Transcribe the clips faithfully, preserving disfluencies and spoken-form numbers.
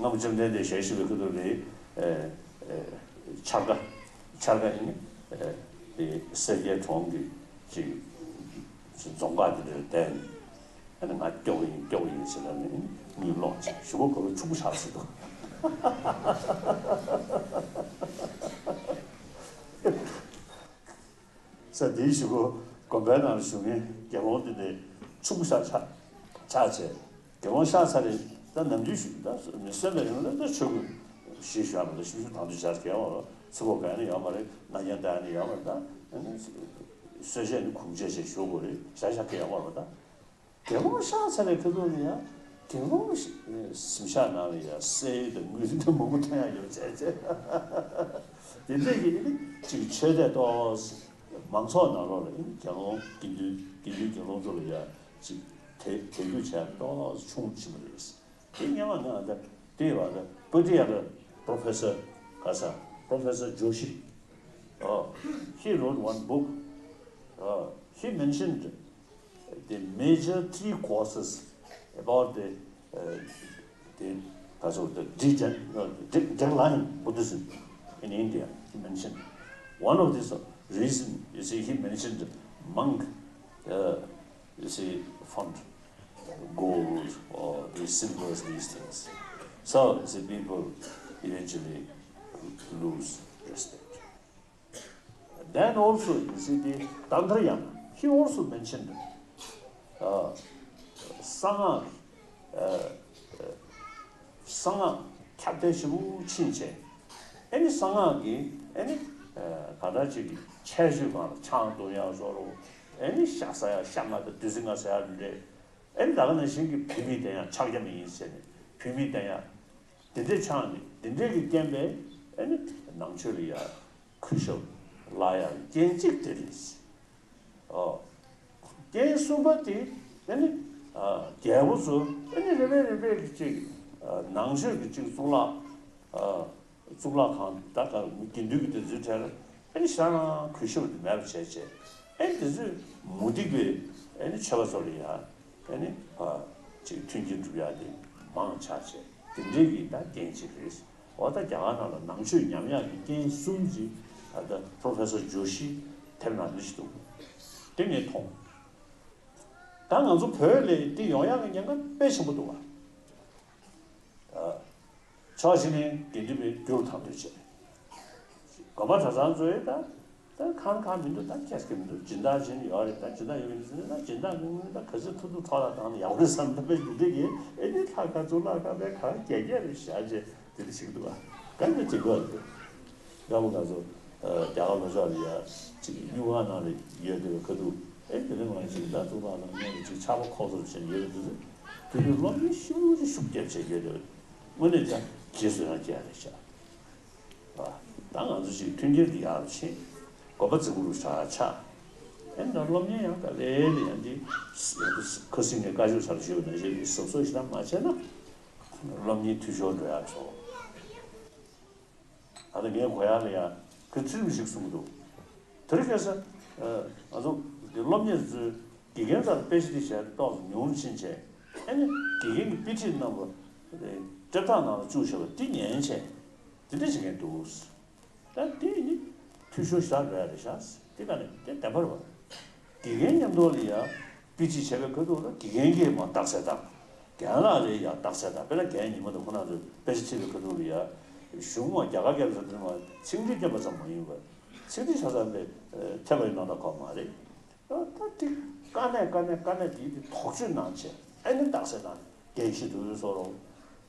སྔ་མོ་བཅོམ་ལྡན་འདས་ཞལ་བཞུགས་པའི་ཁ་ཐུག་ལ། ཨེ་ཨེ་འཆར་ཀ། འཆར་ཀ་ཡིན། ཨེ་དེ་སེར་སྐྱའི་གྲོང་གི་ཅིག་རྫོང་ཁག་དེ་འདྲར་བསྡད་ནས། ཨ་ནི་ང་སྐྱོ་གི་ཡིན། སྐྱོ་གི་ཡིན་ཟེར་ལབ་ནས། ཨ་ནི་དངུལ་སློག་ཅིག་གཞུག་གུ་ག་བའི་ཕྱུག་པོ་ཆགས་ཟེར་འདུག་ས་དེའི་གཞུག་གུ་དགོན་པའི་ནང་ལ་བཞུགས་མཁན་དགེ་སློང་དེ་འདྲའི་ཕྱུག་པོ་ཆགས་ཆགས་ཆགས་བྱས། དགེ་སློང་ཤག་ཚར་རེ་ད་ནམ་རྒྱུན་ཞུ་ད་མི་སེམས་ལ་ཡོང་ན་ད་ཆོས་གོས་ཞིག་ཞུ་ཡ་མ་གཏོགས། ཞིབ་ཞིབ་དང་དུ་བྱ་གལ་བ་རོ། ཚི་གོ་ག་ནི་ཡོད་མ་རེད། ན་རྒྱན་ད་ནི་ཡོད་མ་རེད། ད་ཨ་ནི་གསོལ་ཇ་ནི་གུང་ཇ་ཞིག་ཞུ་དགོས་རེད། ཤག་ཤག་གི་ཡོད་མ་རེད། ད་དགེ་སློང་ཤག་ཚར་རེ་ཁ་ཐུག་ལ་ཡ་དགེ་སློང་གཟིམ་ཤག་ནང་ལ་ཡ་གསེར་དང་དངུལ་དང་མང་པོ་ཐོན་ཡ་ཡོད་བྱས་བྱས། དེ་འདྲས་ཀྱི་ཨ་ནི་ཅིག་ཆོས་དད་ཏོག་ཙམ། མང་ཚོགས་ནང་ལོགས་ལ་ཨ་ནི་དགེ་སློང་དགེ་འདུན་དགེ་འདུན་དགེ་སློང་ཚོ་ལ་ཡ་ཅིག་དད་དད་གུས་བྱས་ཏོག་ཙམ་ཆུང་ཕྱིན་པ་རེད། དེ་སྔོན་མ་ང་ད་དེ་བ་ད་པུ་ཏི་ཡ་ལ་Professor ག་ས་Professor Joshi, uh, he wrote one book. Uh, he mentioned the major three causes about the, uh, the, uh, so the degen-, uh, de- decline Buddhism in India. He mentioned one of this reason, you see, he mentioned monk, uh, you see, found gold or the silvers, these things. So the people eventually lose respect. Then also, you see, the Tantrayana, he also mentioned, uh, གསང་སྔགས། གསང་སྔགས་ཁྱབ་གདལ་ཞེ་པོ་ཕྱིན་བྱས། ཨ་ནི་གསང་སྔགས་ཀྱི་ཨ་ནི་གང་འདྲ་ཅིག་གི་ཁྱད་ཆོས་སྒང་ལ་ཆང་འཐུང་ཡག་བཟོ་འདྲ། ཨ་ནི་ཤ་ཟ་ཡག་ཤ་ང་དང་བདུད་རྩི་ང་ཟ་ཡག་འདྲ། ཨ་ནི་ད་ག་ནང་བཞིན་གྱི་བུད་མེད་བསྟེན་ཡག་ཕྱག་རྒྱ་མ་ཡིན་ཟེར་ནས་བུད་མེད་བསྟེན་ཡག་དེ་འདྲས་ཆགས་ནས། དེ་འདྲས་ཀྱི་རྐྱེན་པས་ཨ་ནི་ནང་ཆོས་ལ་ཡ་གུས་ཞབས་བརླག་ཡག་རྐྱེན་གཅིག་དེ་རེད། ཨོ། རྐྱེན་གསུམ་པ་དེ་ཨ་ནི་ཨ་རྒྱལ་པོ་ཚོ་ཨ་ནི་རེ་རེ་རེ་རེ་གི་ཅིག་ཨ་ནང་ཆོས་ཀྱི་ཅིག་གཙུག་ལག་ཨ་གཙུག་ལག་ཁང་ད་ག་དགེ་འདུན་གྱི་དེ་ཚོའི་གྲས་ལ་ཨ་ནི་ཤ་རང་གུས་ཞབས་དེ་མེད་པ་བྱས་བྱས། ཨ་ནི་དེ་ཚོས་མུ་སྟེགས་པའི་ཨ་ནི་ཆོས་པ་ཚོ་ལ་ཡ་ཨ་ནི་ཨ་ཅིག་མཐུན་རྐྱེན་སྒྲུབ་ཡག་དེ་མང་ཆགས་བྱས། དེ་འདྲའི་གི་ད་རྐྱེན་གཅིག་རེད། འོ་ད་རྒྱ་གར་ནང་ལ་ནང་ཆོས་ཉམས་ཡག་གི་རྐྱེན་གསུམ་ཅིག་ད་ལྟ་Professor Joshi དེབ་ནང་འདི་ཞིག་འདུག་དེ་ངས་མཐོང་། ད་ང་ཚོ་བོད་ལ་འདི་ཡོང་ཡག་གི་ཉེན་ཁ་དཔེ་ཆེན་པོ་འདུག་བ། ཕྱོགས་གཅིག་ནས་དགེ་འདུན་པའི་རྒྱུར་དང་དོད་བྱས། དགོན་པ་གྲྭ་ཚང་ཚོས་ད་ད་ཁང་ཁང་མི་འདུག་ད་ཁྱེད་ཀྱི་མི་འདུག་སྦྱིན་བདག་བྱེད་ཡོད་རེད། ད་སྦྱིན་བདག་ཡོད་མི་འདུག་ཟེར་ན། སྦྱིན་བདག་མི་འདུག་ད་ག་ཚོད་ཐུབ་ཐུབ་ཐོག་ལ་བཏང་ན་ཡག་པོ་རེད་བསམ། ད་དཔེ་འདི་འདྲ་གི་ཨེ་ནི་ལྷ་ཁང་གཙུག་ལག་ཁང་པའི་གང་རྒྱ་རྒྱ་རེད་བཞག་བྱས་དེ་འདྲ་བྱེད་ཀྱི་འདུག་ཨ། ག་འདྲ་བྱེད་དགོས་རེད། སྔ་མོ་ང་ཚོ་རྒྱ་གར་ལྷོ་ཕྱོགས་ལ་ཡ་ཅིག་སྨྱུག་ཁང་ནང་ལ་ཡོད་དུས་ཁ་ཐུག་ཨེ་དེ་རིང་ང་ཅིག་ད་གཙུག་ལག་ཁང་ནང་ལ་ཅིག་ཆར་པ་ཁོག་ཚོར་བྱས་ཡོད་དུས། དེ་དུས་སློབ་གཉེར་ཤུགས་ཆེ་ཤུགས་རྒྱབ་བྱས་ཡོད་དུས་དངོས་གནས་ཀྱང་རྗེས་སུ་ཡང་རྒྱ་རེད་བཞག་ད་ང་ཚོ་ཞིག་མཐུན་རྐྱེན་འདི་ཡག་རུ་ཕྱིན། དགོན་པ་རྫིག་པོ་རུ་ཆགས་ཆགས། ཨེ་ད་སློབ་གཉེར་ཡང་ག་ལེ་ལེ་ཡང་འདི་ཁ་སང་ངས་བཀའ་ཆོས་ཚར་ཞུས་པ་ནང་བཞིན་གྱི་གཟབ་གཟབ་ཞེ་དྲག་མ་བྱས་ན་སློབ་གཉེར་འཐུས་ཤོར་འགྲོ་ཡག་སོང་། ད་ལྟ་ངས་གོ་ཡག་ལ་ཡ་ཁོས་ཚིག་རིམ་ཞིག་གསུང་གི་འདུག་དེ་རིང་ཁ་སང་ང་ཚོ་འདི་སློབ་གཉེར་ཚོས་དགེ་རྒན་ཚོར་དཔེ་ཆ་འདི་བྱས་ཏོག་ཙམ་ཉུང་རུ་ཕྱིན་བྱས། ཨེ་ནི་དགེ་རྒན་གྱིས་དཔེ་ཁྲིད་གནང་བ་དེ་དཔྱད་རྟགས་ནང་ལ་བཅུག་བཞག་པ་འདི་ཉན་བྱས། དེ་འདྲ་བྱེད་མཁན་འདུག་ད་དེ་ནི་འཐུས་ཤོར་ཞེ་དྲག་འགྲོ་ཡ་རེད་ཤག་དེ་ག་ནས་དེ་བདེན་པ་རེད་བ། དགེ་རྒན་མཉམ་དུ་ལ་ཡ་དཔེ་ཁྲིད་བྱས་པའི་ཁ་ཐུག་ལ་དགེ་རྒན་གྱིས་མར་རྟགས་གསལ་བཏང་། རྒན་ལགས་ལ་ཡ་རྟགས་གསལ་བཏང་། དཔེར་ན་རྒན་ཉི་མ་དང་ཁོང་རྣམ་ཚོས་དཔེ་ཆ་ཁྲིད་པའི་ཁ་ཐུག་ལ་ཡ་གཞུང་མ་རྒྱ་གར་སྐད་ལ་ཟེར་དུས་མ་ཚིག་འགྲེལ་བསྐྱོན་པ་ཙམ་མ་ཡིན་པར་ཚིག་འགྲེལ་ཆ་ཚང་དེ་ཐེབས་པ་ཡིན་ནང་ད་གོ་མ་རེད། ད་ད་དེ་དཀའ་གནད་དཀའ་གནད་དཀའ་གནད་དེ་དེ་དོགས་གཅོད་གནང་བྱས། ཨེ་ནི་རྟགས་གསལ་བཏང་། རྒན་ཞིག་ཏུ་བཟོ་རོགས།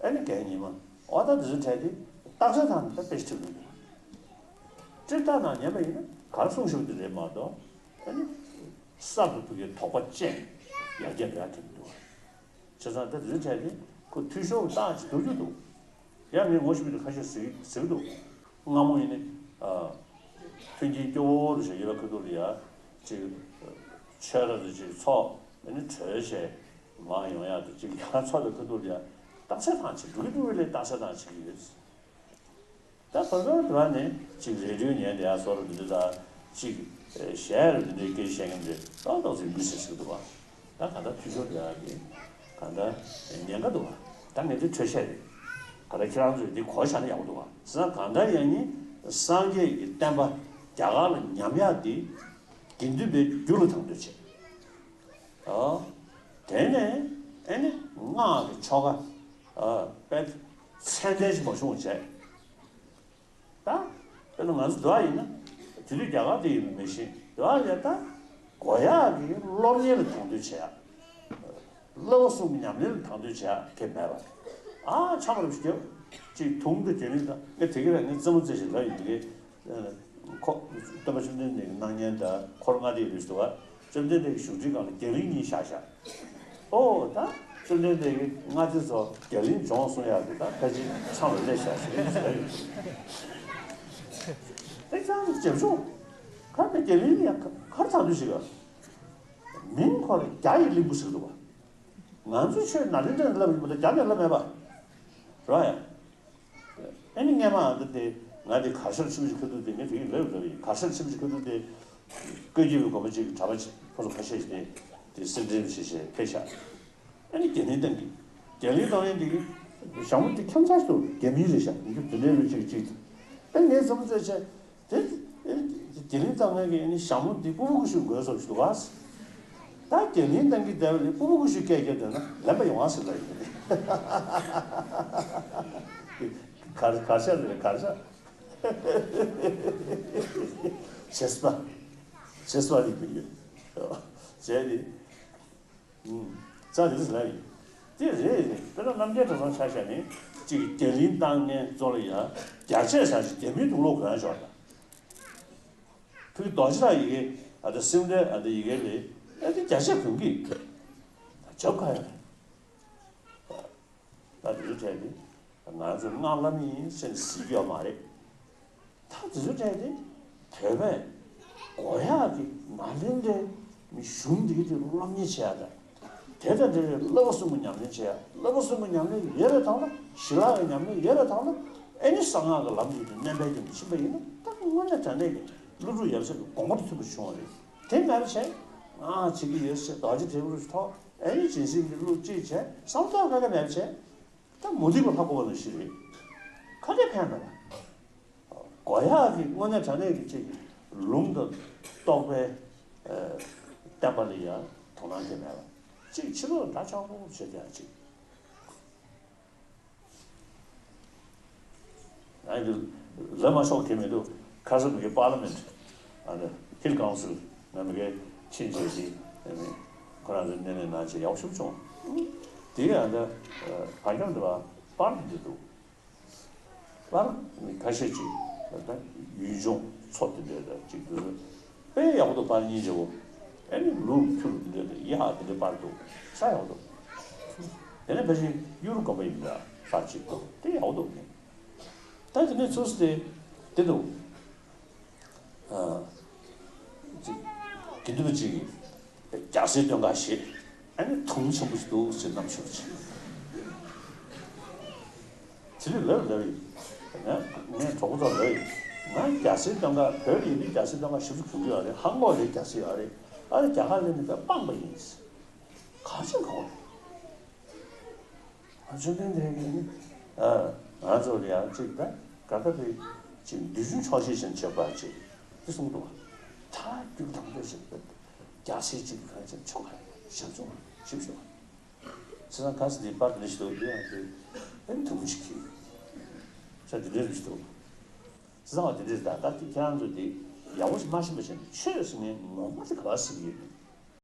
ཨེ་ནི་རྒན་ཉི་མ། འོ་ད་དེ་ཚོའི་གྲས་དེ་རྟགས་གསལ་བཏང་ནས་ད་དཔེ་ཁྲིད་དགོས་ཀྱི། དཔྱད་རྟགས་ནང་ཉན་པ་ཡིན་ན་ག་རེ་གསུངས་བཞག་པ་དེ་རེད་མ་གཏོགས། ཨེ་ནི་གསར་དུ་ཕ་གིའི་དོགས་པ་ཅན་ཡར་རྒྱས་འགྲོ་ཡ་དེ་མི་འདུག་བ། བྱས་ཙང་ད་དེ་ཚོའི་གྲས་དེ་ཁོ་འཐུས་ཤོར་བཏང་ཅིག་འགྲོ་རྒྱུ་འདུག་ཡང་ངས་ངོ་ཤེས་པ་དེ་ཁ་ཤས་ཟེར་ཟེར་གི་འདུག་སྔ་མོ་ཡིན་ནི། ཨ། མཐུན་རྐྱེན་སྐྱོ་བོ་རུ་ཞིག་ཡོད་པའི་ཁ་ཐུག་ལ་ཡ། ཅིག་ཆོས་ར་རེ་ཅིག་ཚོགས། ཨ་ནི་གྲོས་བྱས་མར་ཡོང་ཡག་དེ་ཅིག་ཡང་ཚོགས་པའི་ཁ་ཐུག་ལ་ཡ་རྟགས་གསལ་བཏང་བྱེད། འགྲོ་གི་འདུག་པས་ལས་རྟགས་གསལ་བཏང་བྱེད་ཀྱི་ཡོད། ད་བར་བར་བར་ནས་ཅིག་རེ་ཌིའོ་ཉན་བསྡད་ཡག་བཟོ་འདྲ་འདི་འདྲ་དང་། ཅིག་གཞས་ར་འདི་འདྲའི་སྐད་བཤད་མཁན་འདི་ཏག་ཏག་ཅིག་མི་སྲིད་ཟེར་གི་འདུག་བ། ད་ག་ད་འཐུས་ཤོར་འགྲོ་ཡག་གི་ག་ད་ཉེན་ཁ་འདུག་བ། ད་ངས་འདི་འཕྲོས་བཤད་རེད། ག་རེ་ཁྱེད་རང་ཚོས་འདི་གོ་བཞག་ན་ཡག་པོ་འདུག་བ། བྱས་ཙང་གང་ལྟར་ཡང་ནི་སངས་རྒྱས་ཀྱི་བསྟན་པ་རྒྱ་གར་ལ་ཉམས་ཡག་འདི་དགེ་འདུན་པའི་རྒྱུ་ལ་དང་དོད་བྱས། ཨོ། དེ་ནས་ཨེ་ནི་སྔགས་ཀྱི་ཆོ་ག་ཨ་དཔེ་ཚད་ལྡན་ཞིག་མ་བྱུང་བ་བྱས། ད་དཔེར་ན་ང་ཚོ་འདི་བ་ཡིན་ན་དེ་དུས་རྒྱ་གར་དེ་ཡིན་པ་མི་ཤེས། འདི་བ་ལས་ད་གོ་ཡག་གི་སློབ་གཉེར་ལ་དང་དོད་བྱེད་ཡག། བསླབ་པ་གསུམ་གྱི་ཉམས་ལེན་ལ་དང་དོད་བྱེད་ཡག་གི་མེད་པ། ཨ་ཆམ་རུ་ཞིག་ཅིག་དུང་དུ་གྱེན་ལེན་དང་། ངས་དེ་གི་ར་ངས་རྩེད་མོ་རྩེ་བཞིན་ལབ་ཡིན་དེ་གི། ཁོ་སྟོན་པ་བཅོམ་ལྡན་འདས་ཀྱི་སྣང་བརྙན་དང་འཁོར་ལྔ་སྡེ་ཡོད་དུས་སུ་བ། བཅོམ་ལྡན་འདས་ཀྱི་བཞུགས་ཁྲིའི་སྒང་ལ་རྒྱ་གླིང་གཉིས་བཞག་བཞག། ཨོ་ད་བཅོམ་ལྡན་འདས་ཀྱི་ལྔ་སྡེ་ཚོ་རྒྱ་གླིང་སྦྱོང་གསུང་ཡག་གི་ད་ཕལ་ཆེར་ཚང་ལ་སླེབས་བཞག་ཟེར་གྱི་ཡོད། དེ་ཙང་རྒྱབ་ལྗོངས་ག་ད་རྒྱ་གླིང་ཡང་ག་རེ་ཚང་དུས་ཤིག་ག་མིང་ཁོ་ལ་རྒྱ་ཡི་གླིང་བུ་ཟེར་གི་འདུག་བ། ང་ཚོའི་ཆོས་ནཱ་ལེནྡྲ་ནས་བསླབས་ཡིན་པ་དང་རྒྱ་ནས་བསླབས་མེད་པ། རེད་བ་ཡ། ཨ་ནི་སྔས་མ་ཨ་འདི་དེ་ང་དེ་གར་ཞར་ཆེན་པོ་ཞིག་ཁ་ཐུག་དེ་ངས་དེ་གི་ལབ་ལབ་ཡིན། གར་ཞར་ཆེན་པོ་ཞིག་ཁ་ཐུག་དེ་བཀའ་བརྒྱུད་པའི་དགོན་པ་ཅིག་གི་གྲྭ་པ་ཕོ་ཚོ་ཁ་ཤས་ཤིག་དེ་དེ་སེར་འབྲེང་བྱེད་བྱེད་ཕེབས་ཤག། ཨ་ནི་རྒྱ་གླིང་བཏང་གི། རྒྱ་གླིང་བཏང་ཡིན་དེ་གི་ཞྭ་མོ་དེ་ཁྱམས་ཚ་ཞིག་ཏུ་རྒྱ་མིའི་རེད་ཤག། ཡིན་རྒྱུ་དེ་འདྲའི་ལོ་ཅིག་ཅིག་དེ་ཨ་ནི་ངས་བསམ་ཚོད་བྱས། དེ་རྒྱ་གླིང་བཏང་མཁན་གྱིས་ནི་ཞྭ་མོ་འདི་སྤུ་བོ་ཀུ་ཤུ་དགོས་སོགས་ཞུ་བ། ད་རྒྱ་གླིང་བཏང་གི་བསྡད་པ་ལས་སྤུ་བོ་ཀུ་ཤུ་སྐད་རྒྱབ་བསྡད་ན་ལན་པ་ཡོང་བ་ཟེར་ལ་ཡིན། གར་གར་ཤ་རེད། གར་ཤ། བྱས་པ། བྱས་པ་རིག་པ་ཡོད། བྱས་ནི། ཙང་དེ་ཚོ་ལབ་ཡིན། དེ་རེད་རེད། དཔེར་ན་རྣམ་རྒྱལ་གྲྭ་ཚང་ཆ་བཞག་ནས་གཅིག་རྒྱ་གླིང་བཏང་མཁན་ཚོ་ལ་ཡ་རྒྱ་ཆས་ཟ་ཞིག་རྒྱ་མིའི་དུག་ལོག་གོན་ཡ་ཞོར་དང་། ཕུག་རྡོ་རྗེ་ཐང་ཡི་གེ་ཨ་ད་སིམ་ལའི་ཨ་ད་ཡི་གེ་ལས་ཨ་ད་རྒྱ་ཆས་གོན་གི་ཡོད། ད་ཆབ་ཁ་ཡ་རེད། ད་དེ་ཚོ་བྲལ་ཏེ་ང་ཚོ་སྔགས་བླ་མེད་ཡིན་ཟེར་ནས་ཟེར་རྒྱུ་ཡོད་མ་རེད། ད་དེ་ཚོ་བྲལ་ཏེ་བོད་པས་གོ་ཡག་གི་ནཱ་ལེནྡྲའི་གཞུང་འདི་གི་དེ་སློབ་གཉེར་བྱེད་ཡག་དང་། དེ་དང་འབྲེལ་བའི་བསླབ་པ་གསུམ་གྱི་ཉམས་ལེན་བྱེད་ཡག། བསླབ་པ་གསུམ་གྱི་ཉམས་ལེན་ཡོད་པའི་ཐོག་ལ་ཞི་ལྷག་གི་ཉམས་ལེན་ཡོད་པའི་ཐོག་ལ་ཨེ་ནི་གསང་སྔགས་ཀྱི་ལམ་འདི་དུ་སྣོན་པའི་རྒྱུ་མི་ཕྱིན་པ་ཡིན་ན། ད་དངོས་གནས་དྲང་གནས་ཀྱི་ཀླུ་སྒྲུབ་ཡབ་སྲས་ཀྱི་དགོངས་པ་དེ་མཐུན་པ་བྱུང་བ་རེད། དེ་མེད་པ་བྱས། ང་བྱེད་ཀྱི་ཡོད་ཟེར་རྡོ་རྗེ་དྲིལ་བུ་རུ་ཐོགས་ཨེ་ནི་སྦྱིན་སྲེག་གི་གླུ་གཅིག་བྱས་བསམ་ཐག་ཁ་ཁ་མེད་པ་བྱས། ད་མུ་སྟེགས་པ་ལྷ་གོ་བ་ལ་ཞིག་རེད། ཁ་ཁ་ཕན་མེད་པ། གོ་ཡག་གི་དངོས་གནས་དྲང་གནས་ཀྱི་ཅིག་ལུང་དང་རྟོགས་པའི་ཨ་བསྟན་པ་ལ་ཡང་དོ་སྣང་བྱེད་མེད་པ། ཅིག་ཕྱི་ལོགས་འདྲ་ཆགས་པོ་བྱེད་ཀྱང་ཅིག། ཨ་ནི་ལབ་མ་ཆོག་གི་མི་འདུག། ཁ་སང་མི་གི་པར་ལི་མེན་ཊི་ཨ་ནི་ཧིལ་ཀའུན་སིལ་ང་མི་གའི་ཕྱིན་ཆད་ཅིག་ཨ་ནི་ཁོ་རང་ཚོའི་སྣེ་ལེན་གནང་བྱས་ཡག་ཤོས་བྱུང་། དེ་ཡང་ད་བར་ཁྱམས་འདི་བ་པར་འདི་འདུག། པར་ཁ་ཤས་ཅིག་ད་ཡུལ་ལྗོངས་མཚོ་དེ་འདྲའི་ད་ཅིག་འདུག། དཔེ་ཡག་པོ་འདུག། པར་སྙིང་རྗེ་བོ། ཨ་ནི་ལུག་ཁྱུ་དེ་འདྲ་དང་གཡག་དེ་འདྲའི་པར་འདུག། ས་ཡག་པོ་འདུག། དེ་ནས་ཕལ་ཆེར་གཡུ་རུ་དགོན་པ་ཡིན་འདྲ་པར་ཅིག་འདུག། དེ་ཡག་པོ་འདུག། ད་དེ་ནས་ཚུར་དེ་དེ་འདུག། ཨ་ཅིག་དགེ་འདུན་པ་ཅིག་གིས་རྒྱལ་སྲས་སྟོན་ཁ་ཞེས་ཨ་ནི་མཐོང་ཆེན་པོ་ཞིག་འདུག་ཟེར་རྣམ་ཤེས་ཅིག། དེ་ལས་ལབ་ལབ་ཡིན། ངས་ངས་གྲོགས་པོ་ཚོར་ལབ་ཡིན། ང་རྒྱལ་སྲས་སྟོན་ཁ་བོད་ལ་ཡིན་དུས་རྒྱལ་སྲས་སྟོན་ཁ་ཞིབ་ཏུ་གྱོན་གྱི་ཡོད་རེད། ཧང་གོ་ལ་རྒྱལ་སྲས་ཡོད་རེད། ཨ་རེ་རྒྱ་གར་སླེབས་ནས་ད་སྤངས་པ་ཡིན། ག་ཚོད་ག་བ་རེད། ང་ཚོ་ལྡན་ལྡན་གྱི་ནི་ཨ་ང་ཚོ་ལ་ཡང་ཅིག་ད་ག་ད་བའི་ཅིག་འདུལ་བྱུང་ཆོག་ཤེས་ཅན་བྱེད་པ་ཅིག་དེ་གསུངས་འདུག། ད་རྒྱུ་དང་པོ་ཞིག་རྒྱལ་སྲས་ཅིག་གི་གང་ཅིག་ཆོག་ག་ཞབས་ཞུ་ཞིབ་ཞུ། བྱས་ཙང་ག་ས་འདི་པར་འདི་ཞིག་འདུག། འདི་ཡང་འདི་ཨེ་ཐུང་ཞིག་གིས་ས་འདི་འདྲའི་རིགས་ཤིག་འདུག། བྱས་ཙང་བ་འདི་འདྲའི་ད་ལྟ་འདི་ཁྱེད་རང་ཚོ་འདི་ཡག་པོ་ཞིག་མ་ཤེས་པ་བྱས་ནས་ཆོས་ཟེར་མཁན་ངོ་མ་དེ་ག་པར་ཟེར་གྱི་ཡོད་མེད།